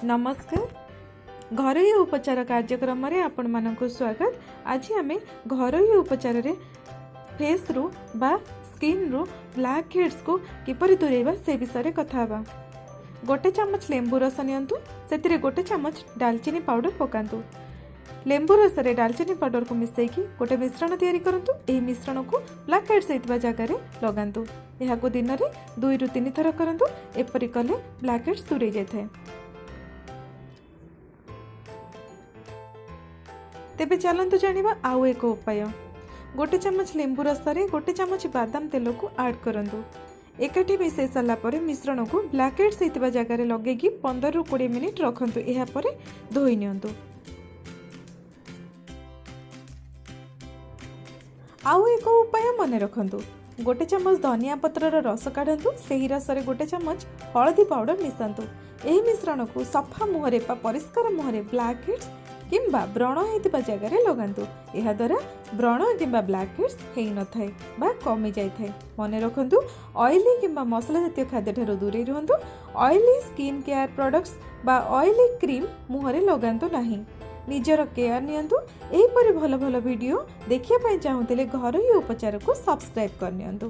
ନମସ୍କାର, ଘରୋଇ ଉପଚାର କାର୍ଯ୍ୟକ୍ରମରେ ଆପଣମାନଙ୍କୁ ସ୍ୱାଗତ। ଆଜି ଆମେ ଘରୋଇ ଉପଚାରରେ ଫେସ୍ରୁ ବା ସ୍କିନ୍ରୁ ବ୍ଲାକ୍ ହେଡ଼୍ସକୁ କିପରି ଦୂରେଇବା, ସେ ବିଷୟରେ କଥା ହେବା। ଗୋଟେ ଚାମଚ ଲେମ୍ବୁ ରସ ନିଅନ୍ତୁ। ସେଥିରେ ଗୋଟେ ଚାମଚ ଡାଲଚିନି ପାଉଡ଼ର ପକାନ୍ତୁ। ଲେମ୍ବୁ ରସରେ ଡାଲଚିନି ପାଉଡ଼ରକୁ ମିଶାଇକି ଗୋଟେ ମିଶ୍ରଣ ତିଆରି କରନ୍ତୁ। ଏହି ମିଶ୍ରଣକୁ ବ୍ଲାକ୍ ହେଡ଼୍ସ ହେଇଥିବା ଜାଗାରେ ଲଗାନ୍ତୁ। ଏହାକୁ ଦିନରେ 2ରୁ 3 ଥର କରନ୍ତୁ। ଏପରି କଲେ ବ୍ଲାକ୍ ହେଡ଼୍ସ ଦୂରେଇ ଯାଇଥାଏ। ତେବେ ଚାଲନ୍ତୁ ଜାଣିବା ଆଉ ଏକ ଉପାୟ। ଗୋଟେ ଚାମଚ ଲେମ୍ବୁ ରସରେ ଗୋଟେ ଚାମଚ ବାଦାମ ତେଲକୁ ଆଡ଼୍ କରନ୍ତୁ। ଏକାଠି ମିଶାଇ ସାରିଲା ପରେ ମିଶ୍ରଣକୁ ବ୍ଲାକ୍ ହେଡ଼୍ସ ହେଇଥିବା ଜାଗାରେ ଲଗେଇକି 15ରୁ 20 ମିନିଟ୍ ରଖନ୍ତୁ। ଏହାପରେ ଧୋଇ ନିଅନ୍ତୁ। ଆଉ ଏକ ଉପାୟ ମନେ ରଖନ୍ତୁ। ଗୋଟେ ଚାମଚ ଧନିଆ ପତ୍ରର ରସ କାଢ଼ନ୍ତୁ। ସେହି ରସରେ ଗୋଟେ ଚାମଚ ହଳଦୀ ପାଉଡ଼ର ମିଶାନ୍ତୁ। ଏହି ମିଶ୍ରଣକୁ ସଫା ମୁହଁରେ ବା ପରିଷ୍କାର ମୁହଁରେ ବ୍ଲାକ୍ ହେଡ଼୍ସ କିମ୍ବା ବ୍ରଣ ହେଇଥିବା ଜାଗାରେ ଲଗାନ୍ତୁ। ଏହାଦ୍ୱାରା ବ୍ରଣ କିମ୍ବା ବ୍ଲାକ୍ ହେଡ଼୍ସ ହେଇନଥାଏ ବା କମି ଯାଇଥାଏ। ମନେ ରଖନ୍ତୁ, ଅଏଲି କିମ୍ବା ମସଲା ଜାତୀୟ ଖାଦ୍ୟଠାରୁ ଦୂରେଇ ରୁହନ୍ତୁ। ଅଏଲି ସ୍କିନ୍ କେୟାର ପ୍ରଡ଼କ୍ଟସ୍ ବା ଅଏଲି କ୍ରିମ୍ ମୁହଁରେ ଲଗାନ୍ତୁ ନାହିଁ। ନିଜର କେୟାର ନିଅନ୍ତୁ। ଏହିପରି ଭଲ ଭଲ ଭିଡ଼ିଓ ଦେଖିବା ପାଇଁ ଚାହୁଁଥିଲେ ଘରୋଇ ଉପଚାରକୁ ସବସ୍କ୍ରାଇବ୍ କରିନିଅନ୍ତୁ।